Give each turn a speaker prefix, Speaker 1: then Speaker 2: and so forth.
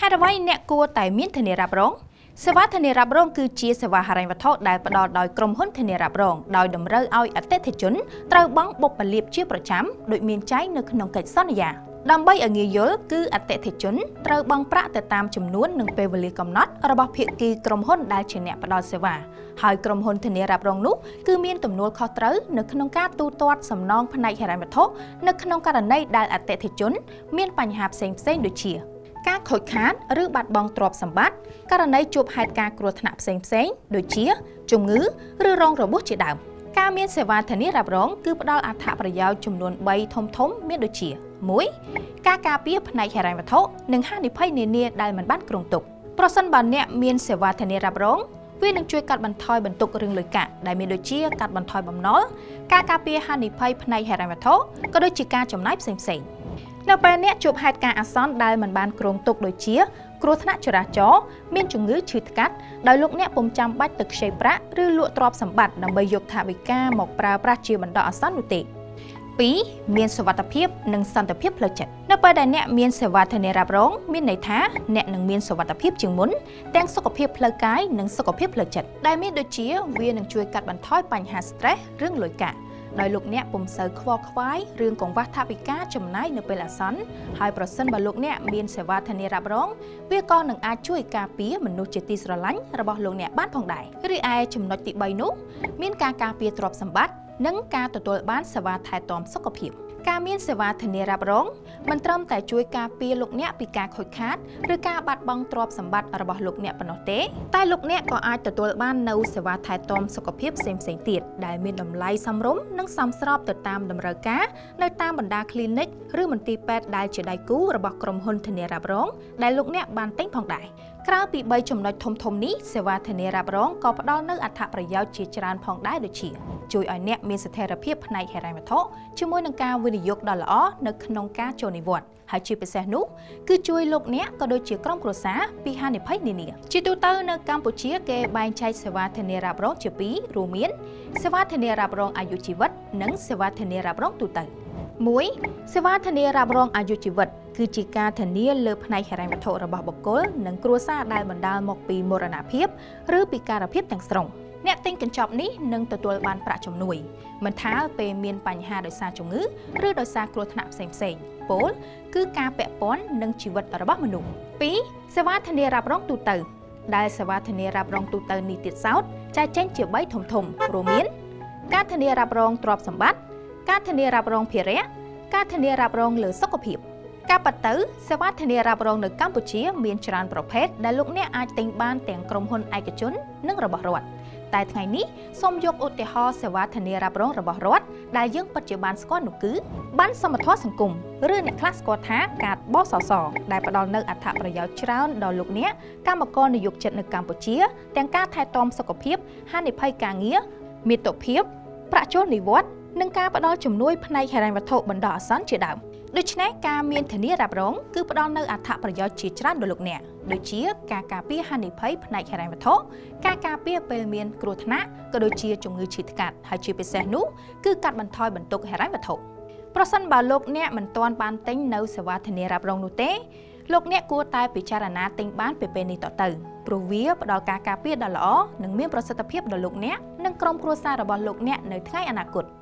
Speaker 1: ហេតុអ្វីអ្នកគួរតែមានធានារ៉ាប់រងសេវាធានារ៉ាប់រងគឺជាសេវាហិរញ្ញវត្ថុដែលផ្ដល់ដោយក្រុមហ៊ុនធានារ៉ាប់រងដោយតម្រូវឲ្យអតិថិជនត្រូវបង់បុព្វលាភជាប្រចាំដូចមានចែងនៅក្នុងកិច្ចសន្យាដើម្បីឲ្យងាយយល់គឺអតិថិជនត្រូវបង់ប្រាក់ទៅតាមចំនួននិងពេលវេលាកំណត់របស់ភាគីក្រុមហ៊ុនដែលជាអ្នកផ្ដល់សេវាហើយក្រុមហ៊ុនធានារ៉ាប់រងនោះគឺមានទំនួលខុសត្រូវនៅក្នុងការទូទាត់សំណងផ្នែកហិរញ្ញវត្ថុនៅក្នុងករណីដែលអតិថិជនមានបញ្ហាផ្សេងៗដូចជា ការខូចខាតឬបាត់បង់ទ្រព្យសម្បត្តិករណីជួបហេតុការណ៍គ្រោះថ្នាក់ផ្សេងៗដូចជា ជំងឺឬរងរបួសជាដើមការមានសេវាធានារ៉ាប់រងគឺផ្ដល់អត្ថប្រយោជន៍ចំនួន3ធំធំមានដូចជា1ការការពារផ្នែកហិរញ្ញវត្ថុនិងហានិភ័យនានាដែលមិនបានគ្រោងទុកប្រសិនបើអ្នកមានសេវាធានារ៉ាប់រងវានឹងជួយកាត់បន្ថយបន្ទុករឿងលុយកាក់ដែលមានដូចជាកាត់បន្ថយបំណុលការការពារហានិភ័យផ្នែកហិរញ្ញវត្ថុក៏ដូចជាការចំណាយផ្សេងៗនៅពេលអ្នកជួបហេតុការណ៍អាសន្នដែលមិនបានគ្រោងទុកដូចជាគ្រោះថ្នាក់ចរាចរណ៍មានជំងឺឈឺថ្កាត់ដោយលោកអ្នកពុំចាំបាច់ទៅខ្ចីប្រាក់ឬលក់ទ្រព្យសម្បត្តិដើម្បីយកថវិកាមកប្រើប្រាស់ជាបណ្ដោះអាសន្ននោះទេ2មានសុវត្ថិភាពនិងសន្តិភាពផ្លូវចិត្តនៅពេលដែលអ្នកមានសេវាធានារ៉ាប់រងមានន័យថាអ្នកនឹងមានសុវត្ថិភាពជាងមុនទាំងសុខភាពផ្លូវកាយនិងសុខភាពផ្លូវចិត្តដែលមានដូចជាវានឹងជួយកាត់បន្ថយបញ្ហា stress រឿងលុយកាក់ដោយលោកអ្នកពុំសូវខ្វល់ខ្វាយរឿងកង្វះថវិកាចំណាយនៅពេលអាសន្នហើយប្រសិនបើលោកអ្នកមានសេវាធានារ៉ាប់រងវាក៏នឹងអាចជួយការពារមនុស្សជាទីស្រឡាញ់របស់លោកអ្នកបានផងដែររីឯចំណុចទី3នោះមានការការពារទ្រព្យសម្បត្តិនិងការទទួលបានសេវាថែទាំសុខភាពការមានសេវាធានារ៉ាប់រងមិនត្រឹមតែជួយការពារលោកអ្នកពីការខូចខាតឬការបាត់បង់ទ្រព្យសម្បត្តិរបស់លោកអ្នកប៉ុណ្ណោះទេតែលោកអ្នកក៏អាចទទួលបាននូវសេវាថែទាំសុខភាពផ្សេងៗទៀតដែលមានតម្លៃសមរម្យនិងសមស្របទៅតាមតម្រូវការនៅតាមបណ្ដាគ្លីនិកឬមន្ទីរពេទ្យដែលជាដៃគូរបស់ក្រុមហ៊ុនធានារ៉ាប់រងដែលលោកអ្នកបានទិញផងដែរក្រៅពី3ចំណុចធំៗនេះសេវាធានារ៉ាប់រងក៏ផ្ដល់នូវអត្ថប្រយោជន៍ជាច្រើនផងដែរដូចជាជួយឲ្យអ្នកមានស្ថិរភាពផ្នែកហិរញ្ញវត្ថុជាមួយនឹងការវិនិយោគដ៏ល្អនៅក្នុងការចូលនិវត្តន៍ហើយជាពិសេសនោះគឺជួយលោកអ្នកក៏ដូចជាក្រុមគ្រួសារពីហានិភ័យនានាជាទូទៅនៅកម្ពុជាគេបែងចែកសេវាធានារ៉ាប់រងជាពីររួមមានសេវាធានារ៉ាប់រងអាយុជីវិតនិងសេវាធានារ៉ាប់រងទូទៅ1សេវាធានារ៉ាប់រងអាយុជីវិតគឺជាការធានាលើផ្នែកហិរញ្ញវត្ថុរបស់បុគ្គលនិងគ្រួសារដែលបណ្ដាលមកពីមរណភាពឬពិការភាពទាំងស្រុងអ្នកទិញកញ្ចប់នេះនឹងទទួលបានប្រាក់ជំនួយមិនថាពេលមានបញ្ហាដោយសារជំងឺឬដោយសារគ្រោះថ្នាក់ផ្សេងៗពោលគឺការពាក់ព័ន្ធនឹងជីវិតរបស់មនុស្ស2សេវាធានារ៉ាប់រងទូទៅដែលសេវាធានារ៉ាប់រងទូទៅនេះទៀតសោតចែកចេញជា3ធំៗរួមមានការធានារ៉ាប់រងទ្រព្យសម្បត្តិការធានារ៉ាប់រងភារៈការធានារ៉ាប់រងលើសុខភាពការប៉ັດទៅសេវាធានារ៉ាប់រងនៅកម្ពុជាមានច្រើនប្រភេទដែលលោកអ្នកអាចទិញបានទាំងក្រុមហ៊ុនឯកជននិងរបស់រដ្ឋតែថ្ងៃនេះសូមយកឧទាហរណ៍សេវាធានារ៉ាប់រងរបស់រដ្ឋដែលយើងពិតជាបានស្គាល់នោះគឺបានសមធម៌សង្គមឬអ្នកខ្លះស្គាល់ថាកាតបសសដែលផ្ដល់នូវអត្ថប្រយោជន៍ច្រើនដល់លោកអ្នកកម្មករនិយោជិតនៅកម្ពុជាទាំងការថែទាំសុខភាពហានិភ័យការងារមាតុភាពប្រាក់ចូលនិវត្តន៍និងការផ្ដល់ជំនួយផ្នែកហិរញ្ញវត្ថុបណ្ដោះអាសន្នជាដើមដូច្នេះការមានធានារ៉ាប់រងគឺផ្ដល់នូវអត្ថប្រយោជន៍ជាច្រើនដល់លោកអ្នកដូចជាការការពារហានិភ័យផ្នែកហិរញ្ញវត្ថុការការពារពេលមានគ្រោះថ្នាក់ក៏ដូចជាជំងឺឈឺថ្កាត់ហើយជាពិសេសនោះគឺកាត់បន្ថយបន្ទុកហិរញ្ញវត្ថុប្រសិនបើលោកអ្នកមិនទាន់បានទិញនៅសេវាធានារ៉ាប់រងនោះទេលោកអ្នកគួរតែពិចារណាទិញបានពេលនេះតទៅព្រោះវាផ្ដល់ការការពារដ៏ល្អនិងមានប្រសិទ្ធភាពដល់លោកអ្នកនិងក្រុមគ្រួសាររបស់លោកអ្នកនៅថ្ងៃអនាគត។